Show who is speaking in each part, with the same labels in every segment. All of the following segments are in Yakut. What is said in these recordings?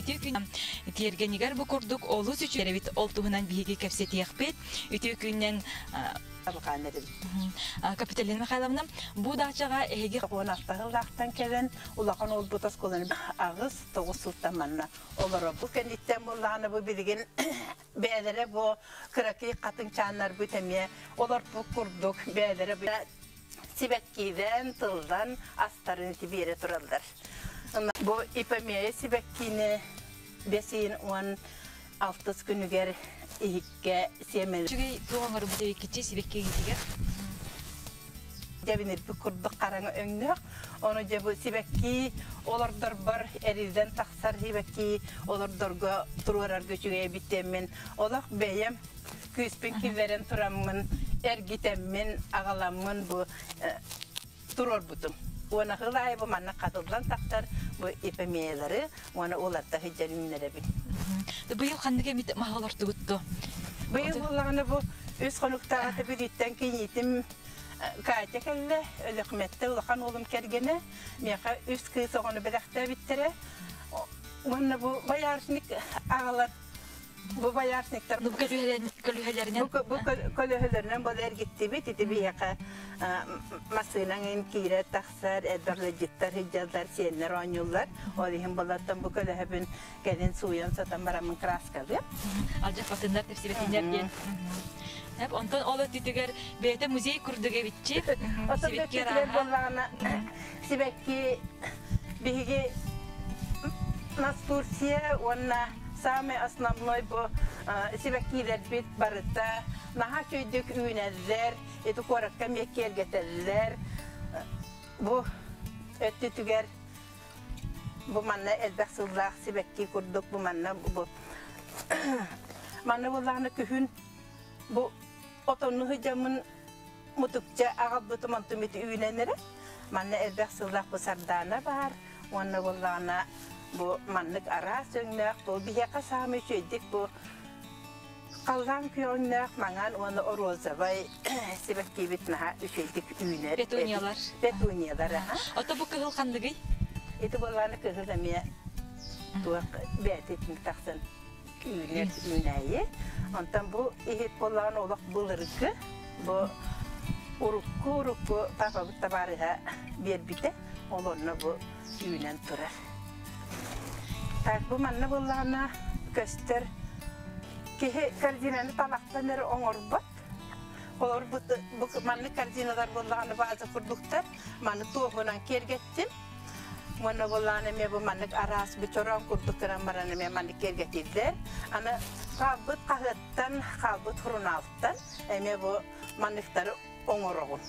Speaker 1: Үтүө күн тиэргэнигэр бу курдук олус үчүгэй ол туһунан биһиги кэпсэтиэхпит. Үтүө күннэн
Speaker 2: Алҕаан эрэбит.
Speaker 1: Капиталина Михайловна, бу даачаҕа эһиги
Speaker 2: 16 сыллаахтан кэлэн улахан уолбут оскуоланы 8-9 сылтан манна олоро. Бу кэнниттэн буоллаҕына бу билигин бэйэлэрэ бу кыракый хатыҥчааннарбыт эмиэ олорпут курдук бэйэлэрэ сибэккиидэн тыллан астарын биэрэ тураллар. Бу ипомея сибэккини 5 ыйын 16 күнүгэр иһиккэ сиэмэл
Speaker 1: Үчүгэй туох оҥорбут эбиккитий сибэккигитигэр?
Speaker 2: Дьэбинирбит курдук хараҥа өҥнөөх. Ону дьэ бу сибэкки олордорбор эриллэн тахсар сибэкки олордорго туруорарга үчүгэй эбит диэммин олох бэйэм күүспүн киллэрэн тураммын эргитэммин аҕаламмын бу туруорбутум. Уонна сыл аайы бу манна хатыллан тахсар бу ипомеялары уонна уларта сылдьар үүннэрэбин.
Speaker 1: Быйыл ханнык эмит маһы олортугут дуо?
Speaker 2: Быйыл буоллаҕына бу үс хонуктааҕыта Бүлүүттэн кийиитим Катя кэллэ, Өлөхмөттө улахан уолум кэргэнэ, миэхэ үс кыыс оҕону бэлэхтээбиттэрэ. Уонна бу боярышник аҕалар бу боярышниктар
Speaker 1: Бу көлүөһэлэринэн
Speaker 2: бу көлөһөлөрүнэн буола эргиттибит. Ити биһиэхэ массыынаҥ киирэр тахсар, элбэх ыалдьыттар сылдьаллар, сиэннэр оонньууллар. Ол иһин болоттон бу көлөһөбүн кэлин сууйан сотон бараммын краскалыам.
Speaker 1: Алдьаппатыннар, тэпсибэтиннэр диэн. Онтон ол өттүтүгэр бэйэтэ музей курдук эбитчи.
Speaker 2: Отон өттүтүгэр буоллаҕына сибэкки биһиги Настурция уонна самый основной бу сибэккилэрбит барыта наһаа үчүгэйдик үүнэллэр, ити куоракка эмиэ киэргэтэллэр. Бу өттүтүгэр бу манна элбэх сыллаах сибэкки курдук бу манна бу манна буоллаҕына күһүн бу отонну сылдьаммын мутукча аҕалбытым онтум ити үүнэн эрэ. Манна элбэх сыллаах бу сардаана баар уонна буоллаҕына бу маннык араас өҥнөөх бу биһиэхэ саамай үчүгэйдик бу халлаан күөҕүннээх маҥан уонна розовай сибэккибит наһаа үчүгэйдик үүнэр.
Speaker 1: Петуниялар.
Speaker 2: Петуниялар, аха.
Speaker 1: Ото бу кыһыл ханныгый?
Speaker 2: Ити буоллаҕына кыһыл эмиэ туох бэйэтин тахсан үүнэр үүнээйи. Онтон бу иһит буоллаҕына олох былыргы бу урукку урукку папабыт табаарыһа биэрбитэ. Ол онно бу үүнэн турар. Так бу манна буоллаҕына көстөр киһи корзинаны талахтан эрэ оҥорбот. Олор бу, бу маннык корзиналар буоллаҕына бааза курдуктар. Маны туоһунан киэргэттим. Уонна буоллаҕына эмиэ бу маннык араас бу чороон курдук гынан баран эмиэ маннык киэргэтиллэр. Аны хаалбыт хаһыаттан, хаалбыт сурунаалтан эмиэ бу манныктары оҥороҕун.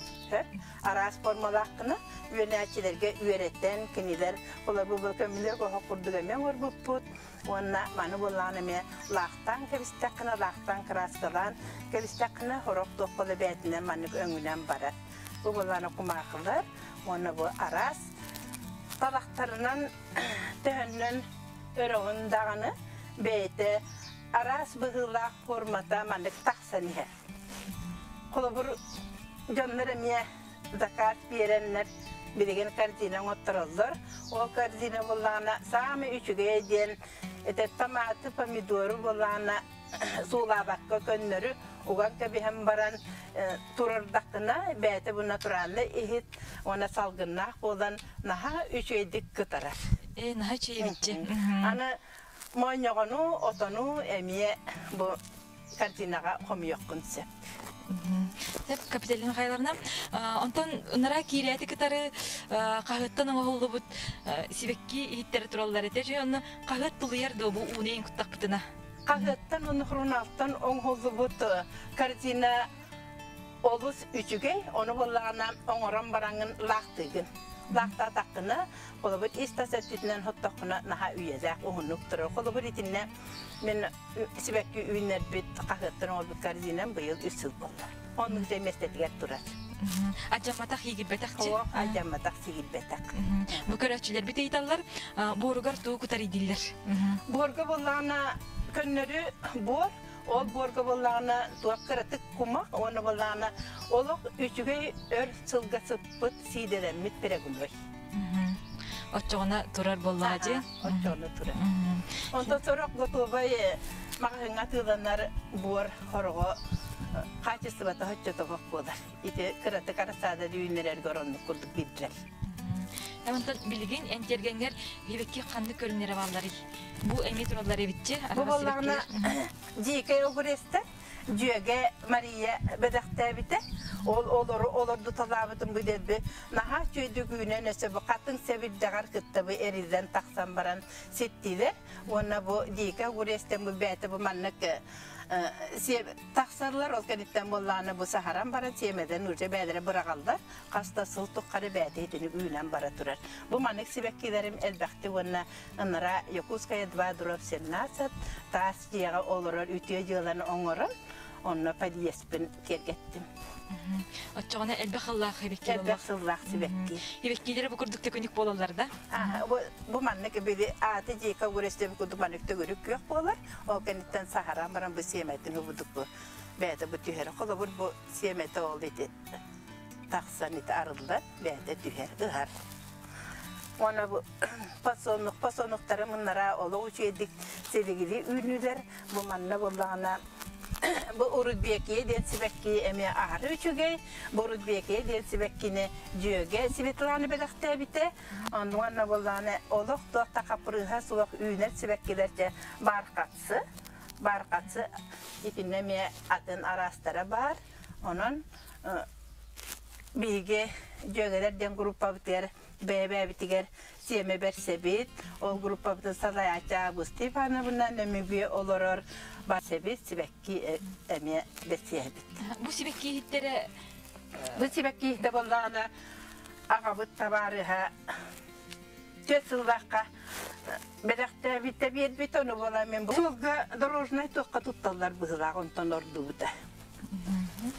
Speaker 2: Араас формалааххына үөрэнээччилэргэ үөрэтэн, кинилэр холобур бу көмүлүөк оһох курдук эмиэ оҥорбуппут. Уонна маны буоллаҕына эмиэ лаахтаан кэбистэххинэ, лаахтаан кырааскалаан кэбистэххинэ, сорох туохха да бэйэтинэн маннык өҥүнэн барар. Бу буоллаҕына кумаахылар уонна бу араас талахтарынан төһөннөн өрөҕүн даҕаны бэйэтэ араас быһыылаах формата маннык тахсан иһэр. Холобур, дьоннор эмиэ заказ биэрэннэр билигин корзина оҥоттороллор. Ол корзина буоллаҕына саамай үчүгэй диэн это томаты, помидору буоллаҕына суулаабакка көннөрү уган кэбиһэн баран турардаххына бэйэтэ бу натуральный иһит уонна салгыннаах буолан наһаа үчүгэйдик кытарар.
Speaker 1: Ээ, наһаа үчүгэй эбитчи.
Speaker 2: Аны моонньоҕону, отону эмиэ бу картинаҕа хомуйуоххун сөп.
Speaker 1: Сөп, Капиталина Михайловна. Онтон ынара киирээти кытары хаһыаттан оҥоһуллубут сибэкки иһиттэрэ тураллар этэ. Дьэ, онно хаһыат тулуйар дуо бу ууну куттахпытына?
Speaker 2: Хаһыаттан уонна сурунаалтан оҥоһуллубут картина олус үчүгэй. Ону буоллаҕына оҥорон бараҥҥын лаахтыыгын. Лаахтаатаххына, холобур, ис-тас өттүтүнэн хоттоххуна наһаа үйэлээх уһуннук турар. Холобур, итиннэ мин сибэкки үүннэрбит хаһыаттан оҥорбут корзинам быйыл үс сыл буолла. Оннук дьэ миэстэтигэр турар.
Speaker 1: Алдьамматах иигирбэтэх чи?
Speaker 2: Оо, алдьамматах сигирбэтэх.
Speaker 1: Бу көрөөччүлэрбит ыйыталлар, буоругар туу кутар дииллэр.
Speaker 2: Буорга буоллаҕына көннөрү буор, ол буорга буоллаҕына туох кыратык кумах, уонна буоллаҕына олох үчүгэй өр сылга сыппыт сиидэлэммит перегной.
Speaker 1: Оччоҕуна турар буоллаҕа дии.
Speaker 2: Оччоҕуна турар. Онтон сорох готовай маҕаһыыҥҥа атыыланар буор хороҕо хаачыстыбата оччотоҕох буолар. Ити кыратык арассаада үүннэрэргэ ороннук курдук биллэр.
Speaker 1: Онтон билигин эн тиэргэҥҥэр сибэкки ханнык көрүҥнэрэ баалларый? Бу эмиэ тураллар эбитчи.
Speaker 2: Бу буоллаҕына дьиикэй огурецтар Дьүөгэ Мария бэлэхтээбитэ. Ол олору олордуталаабытым бу дэлби наһаа үчүгэйдик үүнэн өссө бу хатыҥ сэбирдэҕэр кытта бу эриллэн тахсан баран ситтилэр. Уонна бу дьиикэй огурецтан бу бэйэтэ бу маннык тахсаллар, ол кэнниттэн буоллаҕына бу саһаран баран сиэмэдэн уже бэйэлэрэ быраҕаллар. Хас да сыл тухары бэйэтэ итини үүнэн бара турар. Бу маннык сибэккилэрим элбэхтик уонна ынара Якутская 2 дробь 17 таас дьиэҕэ олорор үтүө дьыаланы оҥорон, онно подъездпын киэргэттим.
Speaker 1: Оччоҕуна элбэх сыллаах сибэкки
Speaker 2: Элбэх сыллаах сибэкки.
Speaker 1: Сибэккилэрэ бу курдук төкүнүк буолаллар да?
Speaker 2: Бу маннык били ааты дьиэкэ угурэстэ курдук маннык төгүрүк күөх буолар. Ол кэнниттэн саһаран баран бу сиэмэтин убудук бу бэйэтэ бу түһэр. Холобур бу сиэмэтэ ол ити тахсан ити арыллар, бэйэтэ түһэр, ыһар. Уонна бу подсолнух подсолнухтары мыннара олох үчүгэйдик силигили үүнүүлэр. Бу манна буоллаҕына бу Урутбекия диэн сибэкки эмиэ аһары үчүгэй. Бу Урутбекия диэн сибэккини дьүөгэ Светлана бэлэхтээбитэ. Онуонна буоллаҕына олох туох да хаппырыыһа суох үүнэр сибэккилэр дьэ бархатсы. Бархатсы итиннэ эмиэ атын араастара баар. Онон биһиги дьүөгэлэр диэн группабытыгар бэйэ-бэйэбитигэр сиэмэ бэрсэбит. Ол группабытын салайааччы Августа Ивановна Нөмүгү олорор барсэбит, сибэкки эмиэ бэрсиэбит.
Speaker 1: Бу сибэкки иһиттэрэ
Speaker 2: Бу сибэкки иһитэ буоллаҕына аҕабыт табаарыһа түөрт сыллаахха бэлэхтээбитэ биэрбит, ону буолан мин бу суолга дорожнай туохха тутталлар быһыылаах онтон ордубута.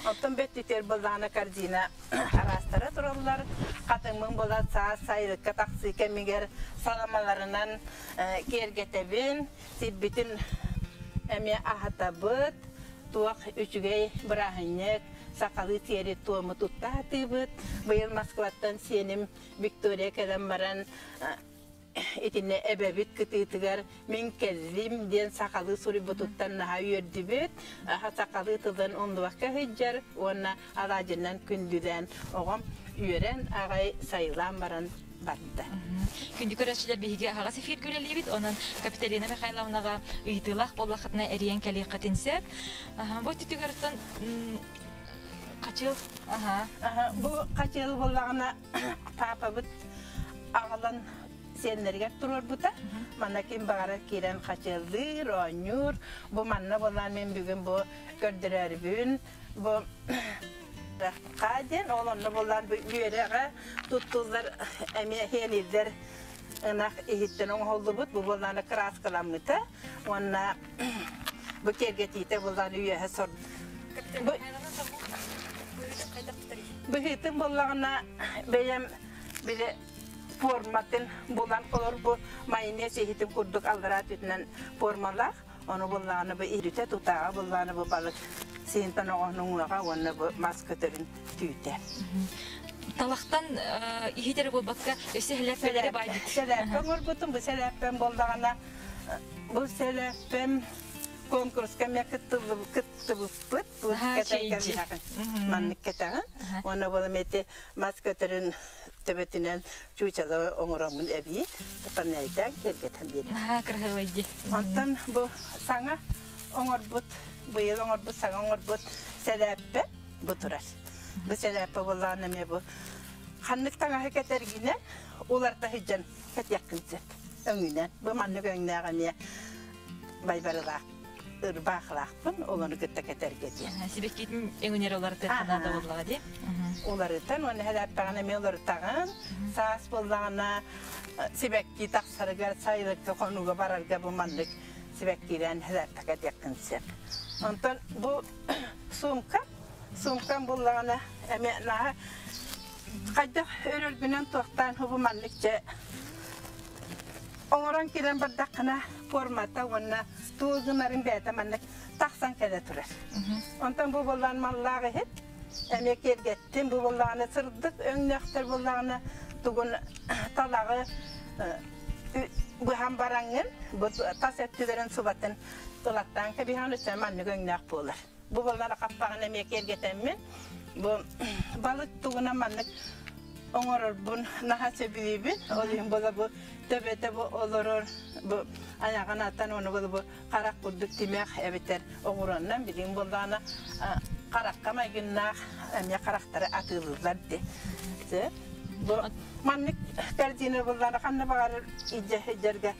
Speaker 2: Оттон бөттүтүөр былаана корзина араастара тураллар. Хатыҥмын буолан саас сайылыкка тахсыы кэмигэр саламаларынан киэргэтэбин, сирбитин эмиэ аһатабыт. Туох үчүгэй бырааһынньык, сахалыы сиэри-туому тутта сатыыбыт. Быйыл Москваттан сиэним Виктория кэлэн баран итиннэ эбэбит кытыытыгар мин кэллим диэн сахалыы суруйбутуттан наһаа үөрдүбүт. Сахалыы тылын умнубакка сылдьар уонна алаадьынан күндүлээн оҕом үөрэн аҕай сайылаан баран барда.
Speaker 1: Күндү көрөөччүлэр биһиги аһаҕас эфиргэ үлэлиибит. Онон Капиталина Михайловнаҕа ыйытыылаах буоллаххытына эрийэн кэлиэххитин сөп. Бу өттүгэр хачыал.
Speaker 2: Бу хачыал буоллаҕына паапабыт аҕалан сиэннэригэр туруорбута. Манна ким баҕарар киирэн хачыаллыыр, оонньуур. Бу манна буолан мин бүгүн бу көрдөрөрбүн бу хаа диэн ол онно буолан бу үөрэҕэ туттуллар эмиэ хиэниллэр ынах иһиттэн оҥоһуллубут бу буоллаана кырааскаламмыта уонна бу киэргэтиитэ буоллаан үөһэ сор Быһыытын буоллаҕына бэйэм били форматын булан олорбу майонез иһитин курдук аллараа түтүнэн формалаах. Ону буллаҕына бу ирүтэ тутааҕа буллаҕына бу балык сиинтэн оҕоһун уҥуоҕа уонна бу мас көтөрүн түүтэ.
Speaker 1: Талахтан иһит эрэ буолбакка өссө сэлээппэлэри баайбыт.
Speaker 2: Сэлээппэ оҥорбутум. Бу сэлээппэм буоллаҕына бу сэлээппэм конкурска эмиэ кыттыбыппыт. Маннык кэтэҕин. Уонна буолам эти мас көтөрүн төбөтүнэн чуучала оҥороммун эбии панельтан киэргэтэн биэрэр.
Speaker 1: Наһаа кыраһыабай дии.
Speaker 2: Онтон бу саҥа оҥорбут, быйыл оҥорбут, саҥа оҥорбут сэлээппэ бу турар. Бу сэлээппэ буоллаҕына эмиэ бу ханнык таҥаһы кэтэргинэн уларта сылдьан кэтиэххин сөп. Өҥүнэн. Бу маннык өҥнөөх эмиэ байбарылаах ырбаахылаахпын, олону кытта кэтэргэ диэн.
Speaker 1: Сибэккитин өҥүнэр уларытыахха наада буоллаҕа дии.
Speaker 2: Уларытан уонна сэлээппэҕин эмиэ уларытаҕын. Саас буоллаҕына сибэкки тахсарыгар сайылыкка хонууга барарга бу маннык сибэккилээн сэлээппэ кэтиэххин сөп. Онтон бу сумка, сумкам буллаҕына эмиэ наһаа хайдах өрөргүнэн туохтаан бу маннык дьэ оҥорон киирэн бардаххына формата уонна тугу гынарын бэйэтэ маннык тахсан кэлэ турар. Онтон бу буоллаан маллаах иһит эмиэ киэргэттим. Бу буоллаҕына сырдык өҥнөөхтөр буоллаҕына тугун талаҕы Быһан бараҥҥын, бу тас өттүлэрин субатын ылаттаан кэбиһэн өссө маннык өҥнөөх буолар. Бу буоллар хаппаҕын эмиэ киэргэтэммин, бу балык тугунан маннык оҥорорбун наһаа сөбүлүүбүн. Ол иһин буола бу төбөтө бу олорор, бу айаҕын атан уонна буола бу харах курдук тимэх эбэтэр оҕуруоннан билигин буоллаҕына харахха майгыннаах эмиэ харахтары атыылыыллар дии. Бу маннык картина буллаҕына ханна баҕарар илдьэ сылдьарга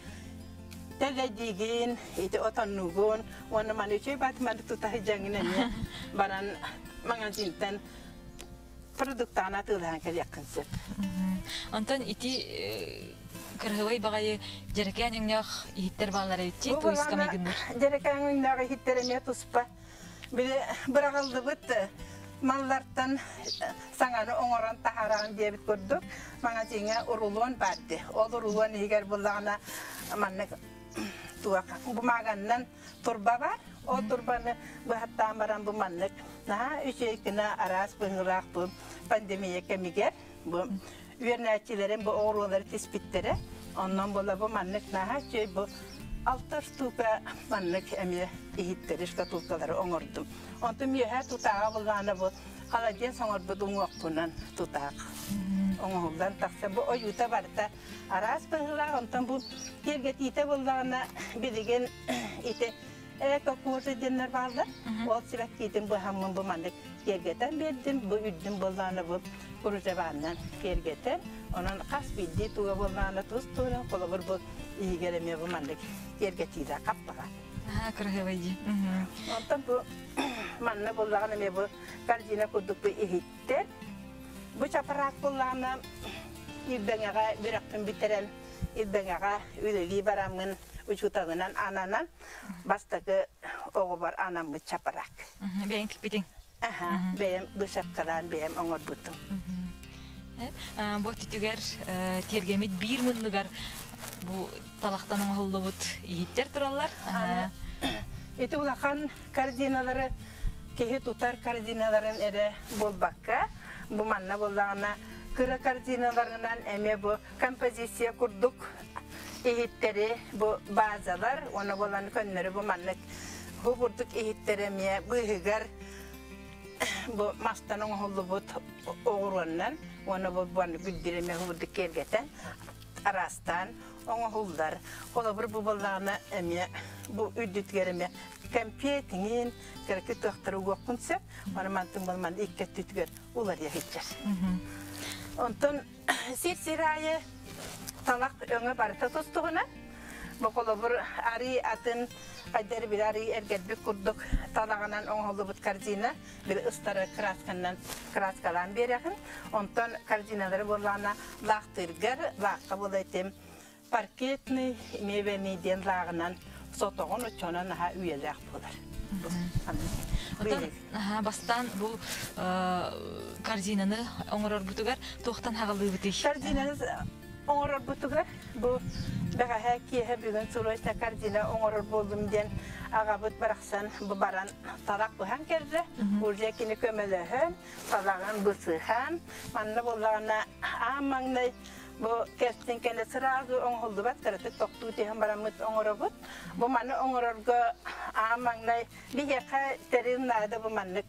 Speaker 2: тэлэдиигин, ити отоннуугун уонна маны үчүгэй баат маннык тута сылдьаҥҥын эмиэ баран магазинтан продуктаҕын атыылаһан кэлиэххин сөп.
Speaker 1: Онтон ити кырыһыбай баҕайы дьэрэкээн өҥнөөх иһиттэр бааллар эбит туиска майгыннар.
Speaker 2: Дьэрэкээн өҥнөөх иһиттэр эмиэ туспа. Били быраҕыллыбыт маллартан саҥаны оҥорон таһаараҕын диэбит курдук магазиҥҥа урулуон баар дии. Ол урулуон иһигэр буллаҕына маннык туох бумаганнан турба бар. Ол турбаны быһаттаан баран бу маннык наһаа үчүгэй гына араас быһыылаах бу пандемия кэмигэр бу үөрэнээччилэрим бу оҕуруолары тиспиттэрэ. Онон буола бу маннык наһаа үчүгэй бу алта штука маннык эмиэ иһиттэри шкатулкалары оҥордум. Онтон үөһээ тутааҕа буллаҕына бу холодец оҥорбут уҥуохпунан тутаах оҥоһуллан тахса. Бу ойуута барыта араас быһыылаах. Онтон бу киэргэтиитэ буллаҕына билигин ити эко-кожа диэннэр бааллар. Ол сибэккиитин быһаммын бу маннык киэргэтэн биэрдим. Бу үрдүн буоллаҕына бу кружеваннан киэргэтэн, онон хас биирдии туга буоллаҕына тус-туһунан холобур бу иһигэр эмиэ бу маннык киэргэтиилэ хаппаҕа.
Speaker 1: Аа, кыраһыабай дии.
Speaker 2: Онтон бу манна буоллаҕына эмиэ бу корзина курдук бу иһиттэр. Бу чапараак буоллаҕына Илбэҥэҕэ үөрэхпин бүтэрэн Илбэҥэҕэ үлэлии бараммын учууталынан ананан бастакы оҕобор анаммыт чапараак.
Speaker 1: Бэйэҥ тикпитиҥ?
Speaker 2: Аха, бэйэм быысапкалаан бэйэм оҥорбутум.
Speaker 1: Бу өттүгэр тиэргэммит биир муннугар бу талахтан оҥоһуллубут иһиттэр тураллар.
Speaker 2: Ити улахан корзиналары киһи тутар корзиналарын эрэ буолбакка, бу манна буоллаҕына кыра корзиналарынан эмиэ бу композиция курдук иһиттэри бу базалар уонна буолан көннөрү бу маннык бу курдук иһиттэр эмиэ быыһыгар бу мастан оҥоһуллубут оҕуруоннан уонна бу гүлдүр эмиэ курдук киэргэтэн араастаан оҥоһуллар. Холобур бу буоллаҕына эмиэ бу үрдүтүгэр эмиэ кэмпиэтиҥин кыракый туохтары угуоххун сөп. Аны мантын буолман икки өттүтүгэр уларыйа сылдьар. Онтон Сир-сир аайы талах өҥө барыта тустугуна, бу холобур арыы атын хайдары били арыы эргэрбит курдук талаҕынан оҥоһуллубут корзина били ыстары красканан краскалаан биэрэҕин. Онтон корзиналары буоллаҕына лаахтыыргар лаахха буола этим паркетный мебельный диэн лааҕынан сотоҕун оччонон наһаа үйэлээх буолар.
Speaker 1: Оттон бастаан бу корзинаны оҥорорбутугар туохтан хаҕалыыбытый?
Speaker 2: Корзинаны оҥорорбутугар бу бэҕэһээ киэһэ бүгүн срочно корзина оҥорор буоллум диэн аҕабыт барахсан бу баран талах быһан кэллэ. Уже кини көмөлөһөн, талаҕын бысыһан, манна буоллаҕына аан маҥнай Бу кэртин кэннэ сразу оҥоһуллубат, кыратык тохтуу түһэн бараммыт оҥоробут. Бу маны оҥорорго аан маҥнай биһиэхэ тэрил наада бу маннык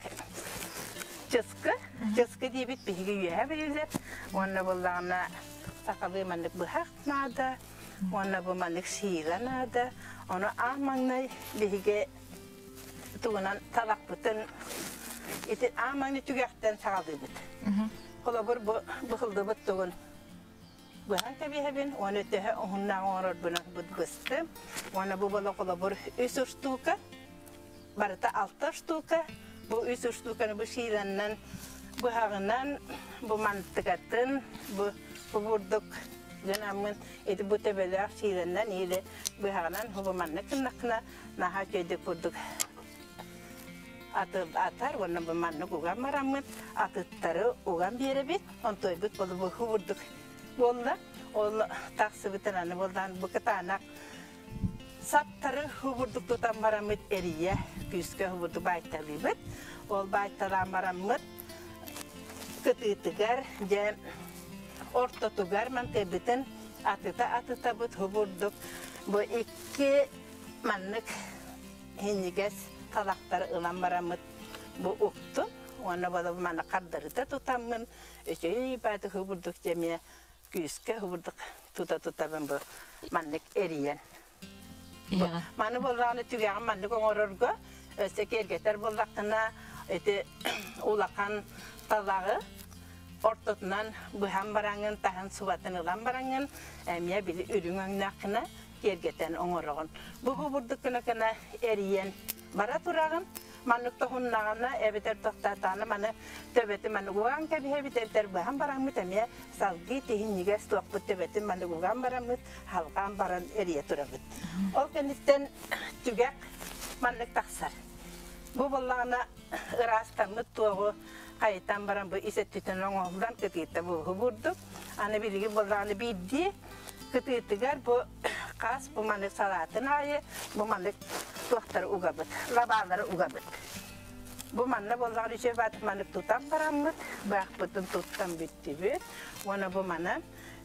Speaker 2: чыскы. Чыскы диэбит биһиги үөһэ билилэр. Уонна буоллаҕына сахалыы маннык быһах наада. Уонна бу маннык сиилэ наада. Ону аан маҥнай биһиги тугунан талахпытын ити аан маҥнай түгэхтэн саҕалыыбыт. Холобур, бу быһыллыбыт тугун быһан кэбиһэбин, уонна төһө уһуннаах оҥорорбунан быстым. Уонна бу буола холобур үс устуука, барыта алта устуука. Бу үс устууканы бу сииланнан быһаҕынан, бу мантыкатын, бу бу бурдук гынаммын ити бу төбөлөөх сииланнан или быһаҕынан бу маннык гыннаххына наһаа үчүгэйдик курдук атар уонна бу маннык уган бараммыт атыттары уган биэрэбит онтуойбут болубуһу бурдук буолла ол тахсыбытын аны буоллаан бу кытаанах саптары хубурдук тутан бараммыт эрийэ күүскэ хубурдук баайталыыбыт ол баайталаан бараммыт кытыытыгар дьэ ортотугар мантыйбытын. Атыта-атытабыт хубурдук бу икки маннык хинньигэс талахтары ылан бараммыт бу уктун уонна буола манна хардарыта тутаммын үчүгэй бааты хубурдук дьэмиэ күүскэ хубурдук тута тутабын бу маннык эрийэн. Маны буоллаҕына түгэҕин маннык оҥорорго өссө киэргэтэр буоллаххына ити улахан талаҕы ортотунан быһан бараҥҥын таһын субатын ылан бараҥҥын эмиэ били үрүҥ өҥнөөххүнэ киэргэтэн оҥороҕун. Бу бу бурдук гына гына эрийэн бара тураҕын. Маннык тоһуннаҕына эбэтэр тохтоотоҕуна маны төбөтүн маннык уган кэбиһэбит эбэтэр быһан бараммыт эмиэ салгыы тиһинньигэс туохпут төбөтүн маннык уган бараммыт халҕаан баран эрийэ турабыт. Ол кэнниттэн түгэх маннык тахсар. Бу буоллаҕына ыраастаммыт туоҕу хайытан баран бу ис өттүтүн оҥоһуллан кытыыта буоһу бурдук. Аны билигин буоллаҕына биирдии кытыытыгар бу хас бу маннык салаатын аайы бу маннык туохтары угабыт, лабаалары угабыт. Бу манна буоллаҕына үчүгэй баатык маннык тутан бараммыт, баахпытын туттан бүттүбүт. Уонна бу манан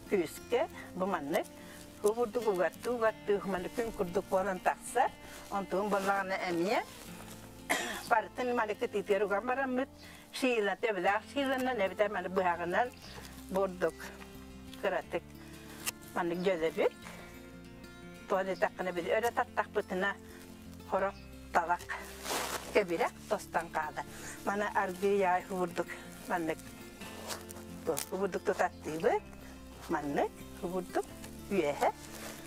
Speaker 2: күүскэ бу маннык бу бурдук угаттыы-угаттыы маннык күн курдук буолан тахсар. Онтугун буоллаҕына эмиэ барытын маннык кытыытыгар уган бараммыт шиила төбөлөөх шииланан эбэтэр маны быһаҕынан бурдук кыратык маннык дьөлөбүт. Туох диэтэххинэ били өрө таттахпытына хорох талах кэбирэх тостон хаалар. Маны аргыый аай курдук маннык курдук тутаттыыбыт. Маннык курдук үөһэ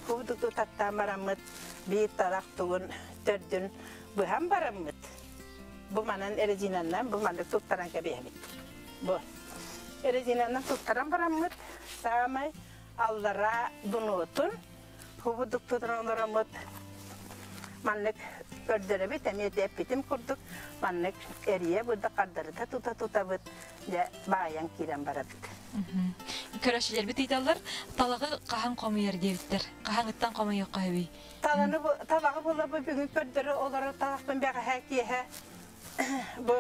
Speaker 2: курдук тутаттаан бараммыт биир талах тугун төрдүн быһан бараммыт бу манан резинаннан бу маннык туттаран кэбиһэбит. Бу резинанан туттаран бараммыт саамай аллараа дунуотун кубудук тутан олороммут маннык көрдөрөбүт эмиэ эппитим курдук маннык эрийэ бырда хардарыта тута тутабыт дьэ баайан киирэн барабыт.
Speaker 1: Көрөөччүлэрбит ыйыталлар талаҕы хаһан хомуйар диэбиттэр. Хаһаҥыттан хомуйуохха сөбүй?
Speaker 2: Таланы талаҕы булабы бүгүн көрдөрө олорор талахпын бэҕэһээ киэһэ бу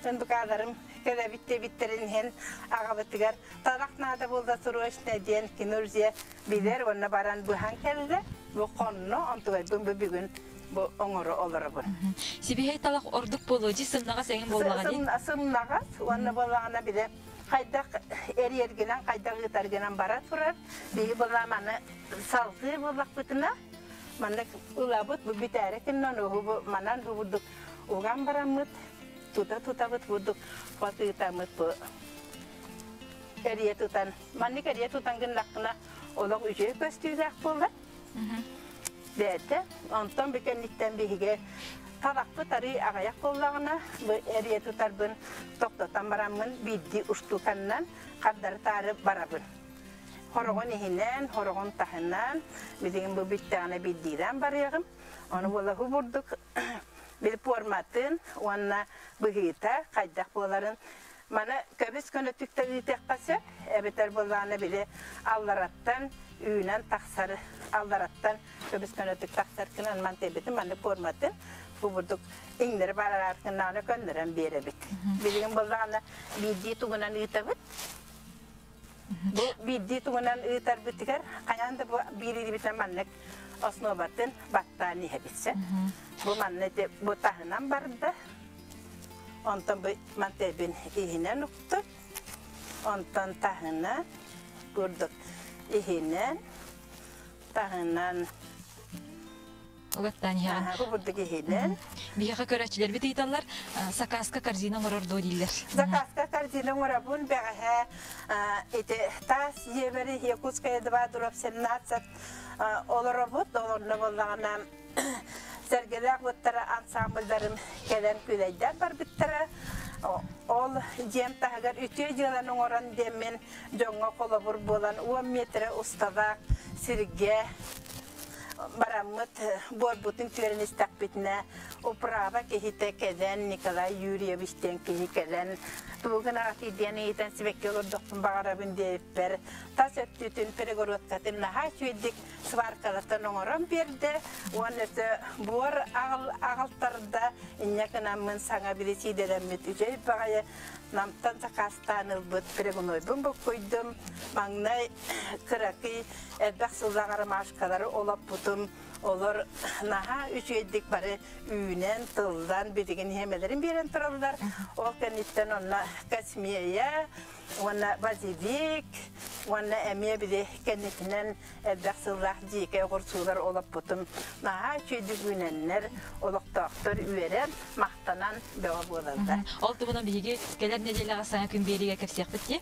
Speaker 2: НБК-ларым кэлэбит диэбиттэрин иһин аҕабытыгар талах наада буолла срочно диэн кинурзия билэр уонна баран быһан кэллэ. Бу хонно онтугайбын бу бүгүн бу оҥоро олоробун.
Speaker 1: Сибиһэй талах ордук буолуо дии сымнаҕас эҥин буоллаҕа дии.
Speaker 2: Сымнаҕас уонна буоллаҕына билэ хайдах эрийэргинэн хайдах ыытаргынан бара турар. Биһи буоллаҕа маны салгыы буоллахпытына маннык ылабыт бу бүтээри киннэн уһу манан бу уган бараммыт тута тутабыт курдук хос ыытаммыт бу эрийэ тутан маннык эрийэ тутан гыннаххына олох үчүгэй көстүүлээх буолар бэйэтэ онтон бу кэнниттэн биһиги талахпыт арыы аҕыйах буоллаҕына бу эрийэ тутарбын тохтотон бараммын биирдии устууканнан хардары таары барабын хороҕун иһинэн хороҕун таһынан билигин бу бүттэҕинэ биирдиилээн барыаҕым ону буола бурдук били пуорматын уонна быһыыта хайдах буоларын маны көбүс көнөтүк да ыытыахха сөп эбэтэр буоллаҕына били аллараттан үүнэн тахсар аллараттан көбүс көнөтүк тахсар гынан мантыйбытын маннык пуорматын бу бурдук иҥнэри барар көннөрөн биэрэбит билигин буоллаҕына биирдии тугунан ыытабыт Бу биирдии тугунан ыытарбытыгар хайаан да бу биир илиибитинэн маннык основатын баттаан иһэбит сөп. Бу манна ити бу таһынан барда. Онтон бу мантыйбын иһинэн уктум. Онтон таһынан курдук иһинэн таһынан
Speaker 1: Угаттаан иһэҕин.
Speaker 2: Бу бурдук иһинэн.
Speaker 1: Биһиэхэ көрөөччүлэрбит ыйыталлар, сакааска корзина оҥорор дуо дииллэр.
Speaker 2: Заказка корзина оҥоробун бэҕэһээ ити таас дьиэбэри Якутская 2 дробь 17 олоробут. Олорно буоллаҕына сэргэлээх буттара ансамбльдарым кэлэн күлэйдээн барбыттара. Ол дьиэм таһыгар үтүө дьыаланы оҥорон диэммин дьоҥҥо холобур буолан 10 метрэ усталаах сиргэ бараммыт буорбутун түөрэн истэхпитинэ управа киһитэ кэлэн Николай Юрьевич диэн киһи кэлэн тугу гынаҕытый диэн ыйытан сибэкки олордохпун баҕарабын диэбиппэр тас өттүтүн перегородкатын наһаа үчүгэйдик сваркалатан оҥорон биэрдэ уонна өссө буор аҕалтарда инньэ гынаммын саҥа били сиидэлэммит үчүгэй баҕайы. Намтан сакаастаан ылбыт перегнойбун буккуйдум. Маҥнай кыракый элбэх сыллаах ромашкалары олоппутум. Олор наһаа үчүгэйдик бары үүнэн, тыллан, билигин иһэмэлэрин биэрэн тураллар. Ол кэнниттэн онно космея уонна базилик уонна эмиэ били кэннитинэн элбэх сыллаах дьиикэй оҕурсуулар олоппутум. Наһаа үчүгэйдик үүнэннэр, олохтоохтор үөрэн, махтанан бөҕө буолаллар.
Speaker 1: Ол туһунан биһиги кэлэр нэдиэлэҕэ саҥа күн биэриигэ кэпсиэхпит дии.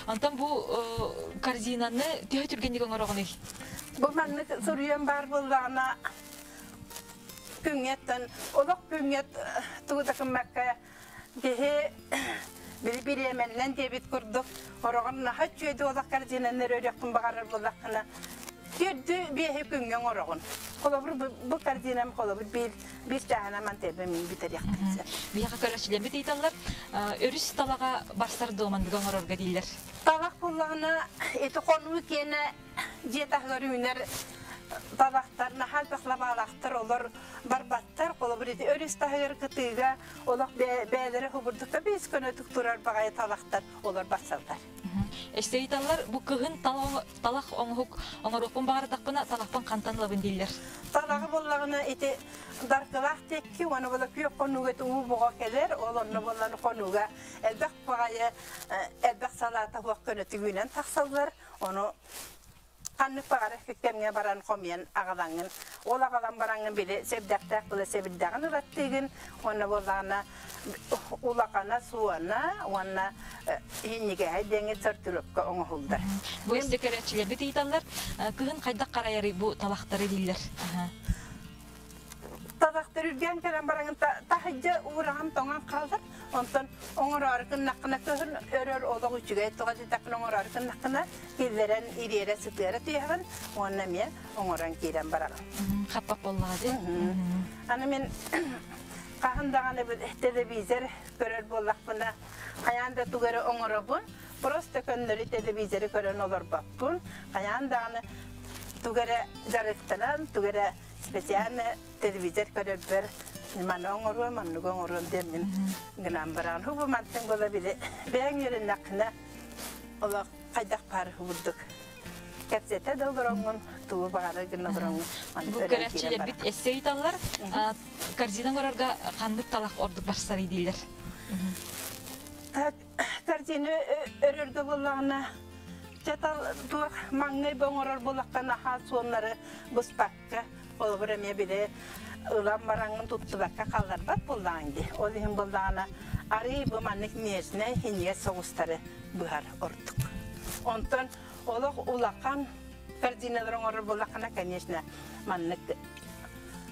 Speaker 1: Онтон бу корзинаны төһө түргэнник оҥороҕунуй?
Speaker 2: Бу маннык суруйан баар буоллаҕына күҥҥэттэн олох күҥҥэ тугу да гыммакка киһи били бириэмэннэн диэбит курдук ороҕун наһаа үчүгэйдик олох корзинаны өрүөххүн баҕарар буоллаххына төрдү биэһи күҥҥэ оҥороҕун. Холобур бу корзинам холобур биир биир чааһынан мантыйбын мин бүтэриэхпин сөп.
Speaker 1: Биһиэхэ көрөөччүлэрбит ыйыталлар өрүс талаҕа барсар дуомандыга оҥорорго дииллэр.
Speaker 2: Талах буоллаҕына ити хонуу киэнэ дьиэ таһыгар үүнэр талахтар наһаа элбэх лабаалаахтар олор барбаттар. Холобур ити өрүс таһыгар кытыыга олох бэйэлэрэ хубурдукка биис көнөтүк турар баҕайы талахтар олор барсаллар.
Speaker 1: Өссө ыйыталлар бу кыһын талах оҥоһук оҥоруохпун баҕардахпына талахпын хантан ылабын дииллэр.
Speaker 2: Талаҕы буоллаҕына ити даркылаах диэки уонна була күөх хонууга уу боҕо кэлэр ол онно буоллан хонууга элбэх баҕайы элбэх салаата суох көнөтүгүнэн тахсаллар ону ханнык баҕарар кэмҥэ баран хомуйан аҕалаҥҥын ол аҕалан бараҥҥын били сэбдэхтээх була сэбирдэҕин ылаттыыгын уонна буоллаҕына улахана суона уонна иһинньигэһэ диэҥи сортировка оҥоһуллар.
Speaker 1: Бу өссө көрөөччүлэрбит ыйыталлар кыһын хайдах харайарый бу талахтары дииллэр.
Speaker 2: Талахтар үргээн кэлэн бараҥын таһырдьа уураҕын тоҥон хаалар. Онтон оҥороору гыннаххына кыһын өрөр олох үчүгэй тоҕо диэтэххинэ оҥороору гыннаххына киллэрэн ириэрэ сытыара түһэҕин уонна эмиэ оҥорон киирэн бараҕын.
Speaker 1: Хаппах буоллаҕа дии.
Speaker 2: Аны мин хаһан даҕаны телевизор көрөр буоллахпына хайаан да тугу эрэ оҥоробун. Просто көннөрү телевизоры көрөн олорбоппун. Хайаан даҕаны тугу эрэ дьарыктанан, тугу эрэ специально телевизор көрөрбөр маны оҥоруом, манныгы оҥоруом диэммин гынан баран бу мантан буола били бэйэҥ үөрэннэххинэ олох хайдах баар курдук кэпсэтэ да олороҥҥун тугу баҕарар гына олороҥҥун
Speaker 1: Бу көрөөччүлэрбит эссе ыйыталлар корзина оҥорорго ханнык талах ордук барсарый дииллэр.
Speaker 2: Картина өрөргө буоллаҕына чатал туох маҥнай бу оҥорор буоллахха наһаа суоннары быспакка холобур эмиэ били ылан бараҥҥын туттубакка хаалларбат буоллаҕыҥ дии. Ол иһин буоллаҕына арыый бу маннык нежнэй иҥиэс соҕустары быһар ордук. Онтон олох улахан корзиналары оҥорор буоллаххына, конечно, маннык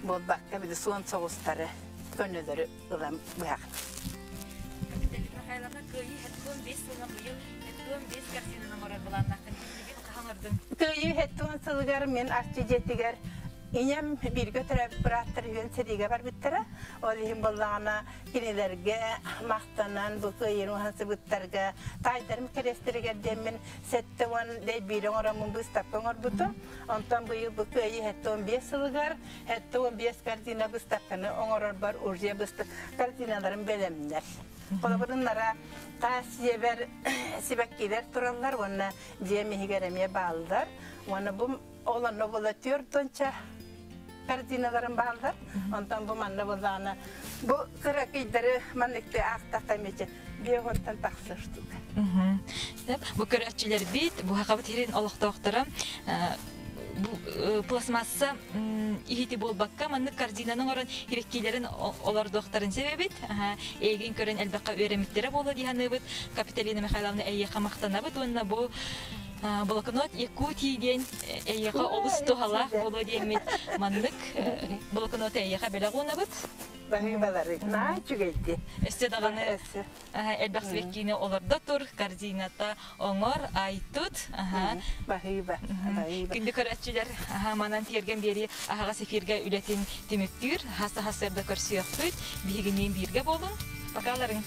Speaker 2: буолбакка били суон соҕустары көнөлөрү ылан быһаҕын.
Speaker 1: Капиталина Михайловна Кыайыы 75 сылынан быйыл 75 картинаны оҥорор былааннааххын. Билигин хаһан ордуҥ?
Speaker 2: Кыайыы 70 сылыгар мин Арчы дьиэтигэр ийэм бииргэ төрөөбүт бырааттар үһүөн сэриигэ барбыттара. Ол иһин буоллаҕына кинилэргэ махтанан бу кыайыыны уһансыбыттарга таайдарым кэриэстэригэр диэммин 71 оҥороммун быыстапка оҥорбутум. Онтон быйыл бу Кыайыы 75 сылыгар 75 картина быыстапканы оҥорорбор уже картиналарым бэлэмнэр. Холобуруннара таас дьиэбэр сибэккилэр тураллар уонна дьиэм иһигэр эмиэ бааллар. Уонна бу ол онно була түөрт уонча картиналарым бааллар. Онтон бу манна буллаҕына бу кыракыйдары манныктыы аахтахха эмиэ биэс уонтан тахсар штука.
Speaker 1: Бу көрөөччүлэрбит, бу Сахабыт сирин олохтоохторо пластмасса иһити буолбакка маннык корзинаны оҥорон сибэккилэрин олордуохтарын себебит. Эйигин көрөн элбэххэ үөрэммиттэрэ буолуо дии саныыбыт. Капиталина Михайловна эйиэхэ махтанабыт уонна бу блокнот Якутии диэн эйиэхэ олус туһалаах буолуо диэммит маннык блокнот эйиэхэ бэлэх уунабыт.
Speaker 2: Баһыыбалары наһаа үчүгэйди.
Speaker 1: Өссө даҕаны элбэх сибэккиини олордо тур, корзината оҥор, айтут.
Speaker 2: Баһыыба, баһыыба.
Speaker 1: Күндү көрөөччүлэр, манан тиэргэн биэрии аһаҕас эфиргэ үлэтин түмүктүүр. Хас сарда көрсүөхпүт. Биһигиниин бииргэ буолуҥ. Покаларыҥ.